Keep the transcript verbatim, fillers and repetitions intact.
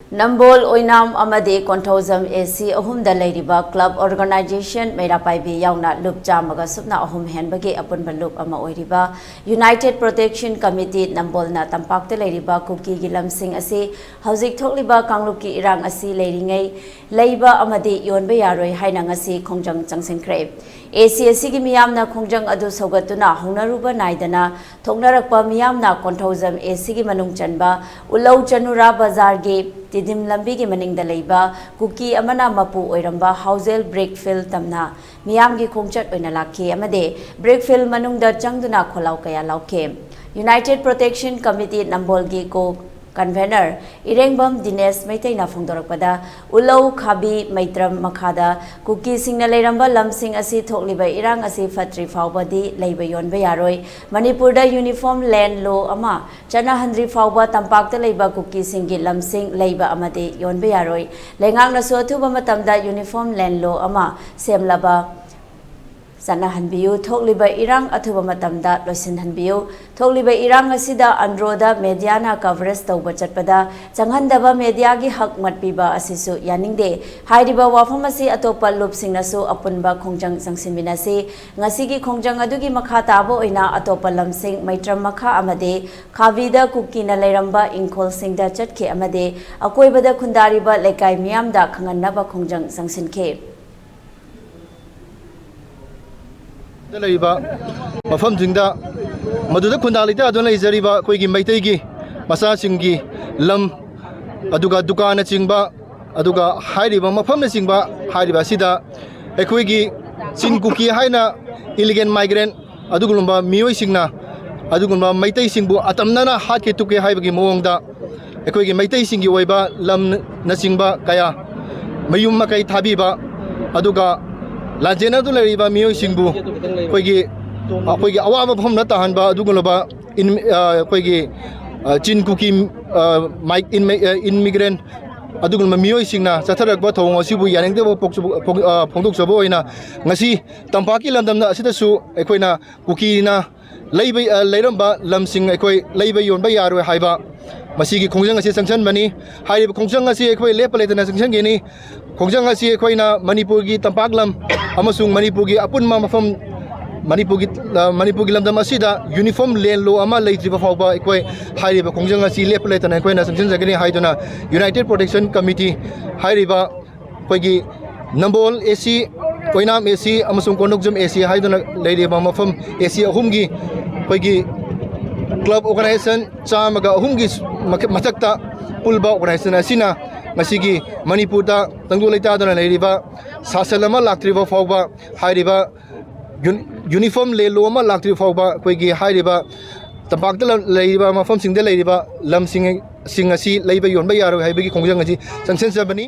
ꯅꯝꯕꯣꯜ, ꯑꯣꯏꯅꯥꯝ ꯑꯃꯗꯤ ꯀꯣꯟꯊꯧꯖꯝ ꯑꯦ ꯁꯤ ꯑꯍꯨꯝꯗ ꯂꯩꯔꯤꯕ ꯀ꯭ꯂꯕ ꯑꯣꯔꯒꯅꯥꯏꯖꯦꯁꯟ ꯃꯩꯔꯥ ꯄꯥꯏꯕꯤ ꯌꯥꯎꯅ ꯂꯨꯞ ꯆꯥꯝꯃꯒ ꯁꯨꯞꯅ ꯑꯍꯨꯝ ꯍꯦꯟꯕꯒꯤ ꯑꯄꯨꯟꯕ ꯂꯨꯞ ꯑꯃ ꯑꯣꯏꯔꯤꯕ ꯌꯨꯅꯥꯏꯇꯦꯗ ꯄ꯭ꯔꯣꯇꯦꯛꯁꯟ ꯀꯃꯤꯇꯤ ꯅꯝꯕꯣꯜꯅ ꯇꯝꯄꯥꯛꯇ ꯂꯩꯔꯤꯕ ꯀꯨꯀꯤꯒꯤ ꯂꯝꯁꯤꯡ ꯑꯁꯤ ꯍꯧꯖꯤꯛ ꯊꯣꯛꯂꯤꯕ ꯀꯥꯡꯂꯨꯞꯀꯤ ꯏꯔꯥꯡ ꯑꯁꯤ ꯂꯩꯔꯤꯉꯩ ꯂꯩꯕ ꯑꯃꯗꯤ ꯌꯣꯟꯕ ꯌꯥꯔꯣꯏ ꯍꯥꯏꯅ ꯉꯁꯤ ꯈꯣꯡꯖꯪ ꯆꯪꯁꯤꯟꯈ꯭ꯔꯦ꯫ ꯑꯦ ꯁꯤ ꯑꯁꯤꯒꯤ ꯃꯤꯌꯥꯝꯅ ꯈꯣꯡꯖꯪ ꯑꯗꯨ ꯁꯧꯒꯠꯇꯨꯅ ꯍꯧꯅꯔꯨꯕ ꯅꯥꯏꯗꯅ ꯊꯣꯛꯅꯔꯛꯄ ꯃꯤꯌꯥꯝꯅ ꯀꯣꯟꯊꯧꯖꯝ ꯑꯦ ꯁꯤꯒꯤ ꯃꯅꯨꯡ ꯆꯟꯕ ꯎꯂꯧ ꯆꯅꯨꯔꯥ ꯕꯖꯥꯔꯒꯤ ꯇꯤꯗꯤꯝ ꯂꯝꯕꯤꯒꯤ ꯃꯅꯤꯡꯗ ꯂꯩꯕ ꯀꯨꯀꯤ ꯑꯃꯅ ꯃꯄꯨ ꯑꯣꯏꯔꯝꯕ ꯍꯥꯎꯖꯦꯜ ꯕ꯭ꯔꯤꯛ ꯐꯤꯜ ꯇꯝꯅ ꯃꯤꯌꯥꯝꯒꯤ ꯈꯣꯡꯆꯠ ꯑꯣꯏꯅ ꯂꯥꯛꯈꯤ ꯑꯃꯗꯤ ꯕ꯭ꯔꯤꯛ ꯐꯤꯜ ꯃꯅꯨꯡꯗ ꯆꯪꯗꯨꯅ ꯈꯣꯜꯂꯥꯎ ꯀꯌꯥ ꯂꯥꯎꯈꯤ꯫ ꯌꯨꯅꯥꯏꯇꯦꯗ ꯄ꯭ꯔꯣꯇꯦꯛꯁꯟ ꯀꯃꯤꯇꯤ ꯅꯝꯕꯣꯜꯒꯤ ꯀꯣ ꯀꯟꯚꯦꯅꯔ ꯏꯔꯦꯡꯕꯝ ꯗꯤꯅꯦꯁ ꯃꯩꯇꯩꯅ ꯐꯣꯡꯗꯣꯔꯛꯄꯗ, ꯎꯂꯧ ꯈꯥꯕꯤ ꯃꯩꯇ꯭ꯔꯝ ꯃꯈꯥꯗ ꯀꯨꯀꯤꯁꯤꯡꯅ ꯂꯩꯔꯝꯕ ꯂꯝꯁꯤꯡ ꯑꯁꯤ ꯊꯣꯛꯂꯤꯕ ꯏꯔꯥꯡ ꯑꯁꯤ ꯐꯠꯇ꯭ꯔꯤ ꯐꯥꯎꯕꯗꯤ ꯂꯩꯕ ꯌꯣꯟꯕ ꯌꯥꯔꯣꯏ꯫ ꯃꯅꯤꯄꯨꯔꯗ ꯌꯨꯅꯤꯐꯣꯔꯝ ꯂꯦꯟ ꯂꯣ ꯑꯃ ꯆꯠꯅꯍꯟꯗ꯭ꯔꯤ ꯐꯥꯎꯕ ꯇꯝꯄꯥꯛꯇ ꯂꯩꯕ ꯀꯨꯀꯤꯁꯤꯡꯒꯤ ꯂꯝꯁꯤꯡ ꯂꯩꯕ ꯑꯃꯗꯤ ꯌꯣꯟꯕ ꯌꯥꯔꯣꯏ꯫ ꯂꯩꯉꯥꯛꯅꯁꯨ ꯑꯊꯨꯕ ꯃꯇꯝꯗ ꯌꯨꯅꯤꯐꯣꯔꯝ ꯂꯦꯟ ꯂꯣ ꯑꯃ ꯁꯦꯝꯂꯕ ꯆꯠꯅꯍꯟꯕꯤꯌꯨ꯫ ꯊꯣꯛꯂꯤꯕ ꯏꯔꯥꯡ ꯑꯊꯨꯕ ꯃꯇꯝꯗ ꯂꯣꯏꯁꯤꯟꯍꯟꯕꯤꯌꯨ꯫ ꯊꯣꯛꯂꯤꯕ ꯏꯔꯥꯡ ꯑꯁꯤꯗ ꯑꯟꯗ꯭ꯔꯣꯗ ꯃꯦꯗꯤꯌꯥꯅ ꯀꯚꯔꯦꯖ ꯇꯧꯕ ꯆꯠꯄꯗ ꯆꯪꯍꯟꯗꯕ ꯃꯦꯗꯤꯌꯥꯒꯤ ꯍꯛ ꯃꯠꯄꯤꯕ ꯑꯁꯤꯁꯨ ꯌꯥꯅꯤꯡꯗꯦ꯫ ꯍꯥꯏꯔꯤꯕ ꯋꯥꯐꯝ ꯑꯁꯤ ꯑꯇꯣꯞꯄ ꯂꯨꯞꯁꯤꯡꯅꯁꯨ ꯑꯄꯨꯟꯕ ꯈꯣꯡꯖꯪ ꯆꯪꯁꯤꯟꯃꯤꯟꯅꯁꯤ꯫ ꯉꯁꯤꯒꯤ ꯈꯣꯡꯖꯪ ꯑꯗꯨꯒꯤ ꯃꯈꯥ ꯇꯥꯕ ꯑꯣꯏꯅ ꯑꯇꯣꯞꯄ ꯂꯝꯁꯤꯡ ꯃꯩꯇ꯭ꯔꯝ ꯃꯈꯥ ꯑꯃꯗꯤ ꯈꯥꯕꯤꯗ ꯀꯨꯀꯤꯅ ꯂꯩꯔꯝꯕ ꯏꯪꯈꯣꯜꯁꯤꯡꯗ ꯆꯠꯈꯤ ꯑꯃꯗꯤ ꯑꯀꯣꯏꯕꯗ ꯈꯨꯟꯗꯥꯔꯤꯕ ꯂꯩꯀꯥꯏ ꯃꯤꯌꯥꯝꯗ ꯈꯪꯍꯟꯅꯕ ꯈꯣꯡꯖꯪ ꯆꯪꯁꯤꯟꯈꯤ꯫ ꯗ ꯂꯩꯔꯤꯕ ꯃꯐꯝꯁꯤꯡꯗ ꯃꯗꯨꯗ ꯈꯨꯟꯗꯥ ꯂꯩꯇꯥꯗꯨꯅ ꯂꯩꯖꯔꯤꯕ ꯑꯩꯈꯣꯏꯒꯤ ꯃꯩꯇꯩꯒꯤ ꯃꯆꯥꯁꯤꯡꯒꯤ ꯂꯝ, ꯑꯗꯨꯒ ꯗꯨꯀꯥꯟꯅꯆꯤꯡꯕ, ꯑꯗꯨꯒ ꯍꯥꯏꯔꯤꯕ ꯃꯐꯝꯅꯆꯤꯡꯕ ꯍꯥꯏꯔꯤꯕ ꯑꯁꯤꯗ ꯑꯩꯈꯣꯏꯒꯤ ꯆꯤꯟ ꯀꯨꯀꯤ ꯍꯥꯏꯅ ꯏꯂꯤꯒꯦꯟ ꯃꯥꯏꯒ꯭ꯔꯦꯟ ꯑꯗꯨꯒꯨꯝꯂꯕ ꯃꯤꯑꯣꯏꯁꯤꯡꯅ ꯑꯗꯨꯒꯨꯝꯕ ꯃꯩꯇꯩꯁꯤꯡꯕꯨ ꯑꯇꯝꯅꯅ ꯍꯥꯠꯀꯦ ꯇꯨꯞꯀꯦ ꯍꯥꯏꯕꯒꯤ ꯃꯑꯣꯡꯗ ꯑꯩꯈꯣꯏꯒꯤ ꯃꯩꯇꯩꯁꯤꯡꯒꯤ ꯑꯣꯏꯕ ꯂꯝꯅꯆꯤꯡꯕ ꯀꯌꯥ ꯃꯌꯨꯝ ꯃꯀꯩ ꯊꯥꯕꯤꯕ, ꯑꯗꯨꯒ ꯂꯥꯟꯖꯦꯟꯅꯗꯨꯅ ꯂꯩꯔꯤꯕ ꯃꯤꯑꯣꯏꯁꯤꯡꯕꯨ ꯑꯩꯈꯣꯏꯒꯤ ꯑꯩꯈꯣꯏꯒꯤ ꯑꯋꯥꯕ ꯃꯐꯝꯗ ꯇꯥꯍꯟꯕ ꯑꯗꯨꯒꯨꯝꯂꯕ ꯏꯟ-, ꯑ, ꯑꯩꯈꯣꯏꯒꯤ, ꯑ, ꯆꯤꯟ ꯀꯨꯀꯤ, ꯑ, ꯃꯥꯏ-, ꯏꯟꯃꯦ-, ꯑ, ꯏꯟꯃꯤꯒ꯭ꯔꯦꯟ ꯑꯗꯨꯒꯨꯝꯂꯕ ꯃꯤꯑꯣꯏꯁꯤꯡꯅ ꯆꯠꯊꯔꯛꯄ ꯊꯧꯑꯣꯡ ꯑꯁꯤꯕꯨ ꯌꯥꯅꯤꯡꯗꯕ ꯄꯣꯛꯆꯕ-, ꯐꯣꯡ-, ꯑ, ꯐꯣꯡꯗꯣꯛꯆꯕ ꯑꯣꯏꯅ ꯉꯁꯤ ꯇꯝꯄꯥꯛꯀꯤ ꯂꯝꯗꯝ ꯑꯁꯤꯗꯁꯨ ꯑꯩꯈꯣꯏꯅ ꯀꯨꯀꯤꯅ ꯂꯩꯕ, ꯑ, ꯂꯩꯔꯝꯕ ꯂꯝꯁꯤꯡ ꯑꯩꯈꯣꯏ ꯂꯩꯕ ꯌꯣꯟꯕ ꯌꯥꯔꯣꯏ ꯍꯥꯏꯕ ꯃꯁꯤꯒꯤ ꯈꯣꯡꯖꯪ ꯑꯁꯤ ꯆꯪꯁꯤꯟꯕꯅꯤ꯫ ꯍꯥꯏꯔꯤꯕ ꯈꯣꯡꯖꯪ ꯑꯁꯤ ꯑꯩꯈꯣꯏ ꯂꯦꯞꯄ ꯂꯩꯇꯅ ꯆꯪꯁꯤꯟꯒꯅꯤ꯫ ꯈꯣꯡꯖꯪ ꯑꯁꯤ ꯑꯩꯈꯣꯏꯅ ꯃꯅꯤꯄꯨꯔꯒꯤ ꯇꯝꯄꯥꯛ ꯂꯝ ꯑꯃꯁꯨꯡ ꯃꯅꯤꯄꯨꯔꯒꯤ ꯑꯄꯨꯟꯕ ꯃꯐꯝ, ꯃꯅꯤꯄꯨꯔꯒꯤ, ꯑ, ꯃꯅꯤꯄꯨꯔꯒꯤ ꯂꯝꯗꯝ ꯑꯁꯤꯗ uniform land law ꯑꯃ ꯂꯩꯇ꯭ꯔꯤꯕ ꯐꯥꯎꯕ ꯑꯩꯈꯣꯏ ꯍꯥꯏꯔꯤꯕ ꯈꯣꯡꯖꯪ ꯑꯁꯤ ꯂꯦꯞꯄ ꯂꯩꯇꯅ ꯑꯩꯈꯣꯏꯅ ꯆꯪꯁꯤꯟꯖꯒꯅꯤ ꯍꯥꯏꯗꯨꯅ United Protection Committee ꯍꯥꯏꯔꯤꯕ ꯑꯩꯈꯣꯏꯒꯤ ꯅꯝꯕꯣꯜ AC, ꯑꯣꯏꯅꯥꯝ AC ꯑꯃꯁꯨꯡ ꯀꯣꯟꯗꯣꯡꯖꯝ AC ꯍꯥꯏꯗꯨꯅ ꯂꯩꯔꯤꯕ ꯃꯐꯝ AC ꯑꯍꯨꯝꯒꯤ ꯑꯩꯈꯣꯏꯒꯤ club organization ꯆꯥꯝꯃꯒ ꯑꯍꯨꯝꯒꯤ ꯃꯊꯛꯇ ꯄꯨꯜꯂꯕ organization ꯑꯁꯤꯅ ꯉꯁꯤꯒꯤ ꯃꯅꯤꯄꯨꯔꯗ ꯇꯪꯗꯨ ꯂꯩꯇꯥꯗꯨꯅ ꯂꯩꯔꯤꯕ ꯁꯥꯁꯟ ꯑꯃ ꯂꯥꯛꯇ꯭ꯔꯤꯕ ꯐꯥꯎꯕ ꯍꯥꯏꯔꯤꯕ ꯌꯨꯅꯤꯐꯣꯝ ꯂꯦꯟ ꯂꯣ ꯑꯃ ꯂꯥꯛꯇ꯭ꯔꯤꯕ ꯐꯥꯎꯕ ꯑꯩꯈꯣꯏꯒꯤ ꯍꯥꯏꯔꯤꯕ ꯇꯝꯄꯥꯛꯇ ꯂꯩꯔꯤꯕ ꯃꯐꯝꯁꯤꯡꯗ ꯂꯩꯔꯤꯕ ꯂꯝꯁꯤꯡ ꯁꯤꯡ ꯑꯁꯤ ꯂꯩꯕ ꯌꯣꯟꯕ ꯌꯥꯔꯣꯏ ꯍꯥꯏꯕꯒꯤ ꯈꯣꯡꯖꯪ ꯑꯁꯤ ꯆꯪꯁꯤꯟꯖꯕꯅꯤ꯫